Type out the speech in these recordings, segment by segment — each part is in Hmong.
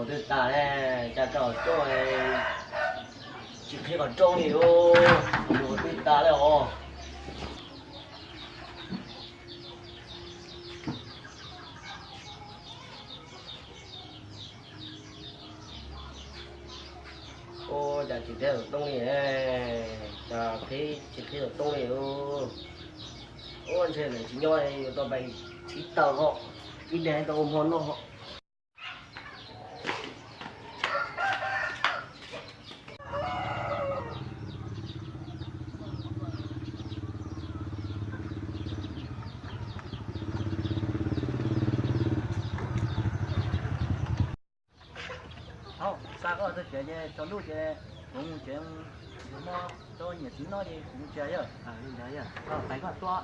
Twb tas ne, cas koj tuaj tsis qhib qhov rooj li os, twb tas lawm os. Ua cas tsis qhib qhov rooj li, cas qhib tsis qhib qhov rooj li. Ua ntshe lawv tsis nyob, yuav tau pais txhib taws ho, ib pliag tau ua hmo noj ho. Hauj, xa koj txog tsev ces tsaus ntuj ces kuv mus tsev, mus rau niam txiv noj ces kuv mus tsev yog. Li ntawd yog, pais koj tuaj.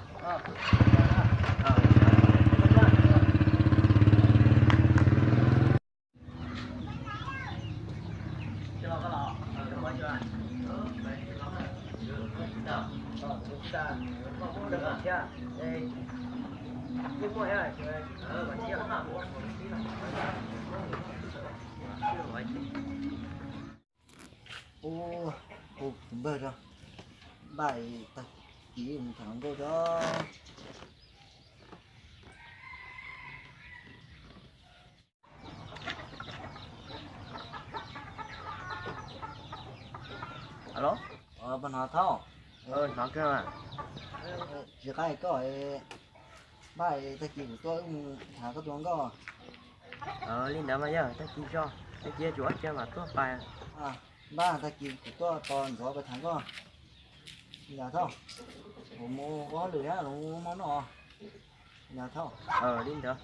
Ua, hu tus npawg tso, npaj tag kis mus tham hluas nkauj tso. Alo, pog Nom Thauj. Hnov kawg. Tsis qab koj, npaj tag kis kuv tuaj wb mus tham koj tus hluas nkauj. Li ntawd mas yog tag kis tso, tag kis yuav tsum ob tsav mam tuaj pais. Npaj tag kis kuv tuaj tos ntxov pais tham koj. Li ntawd Thauj, kuv mus ua hauj lwm, mus ua hmo noj. Li ntawd Thauj. Li ntawd.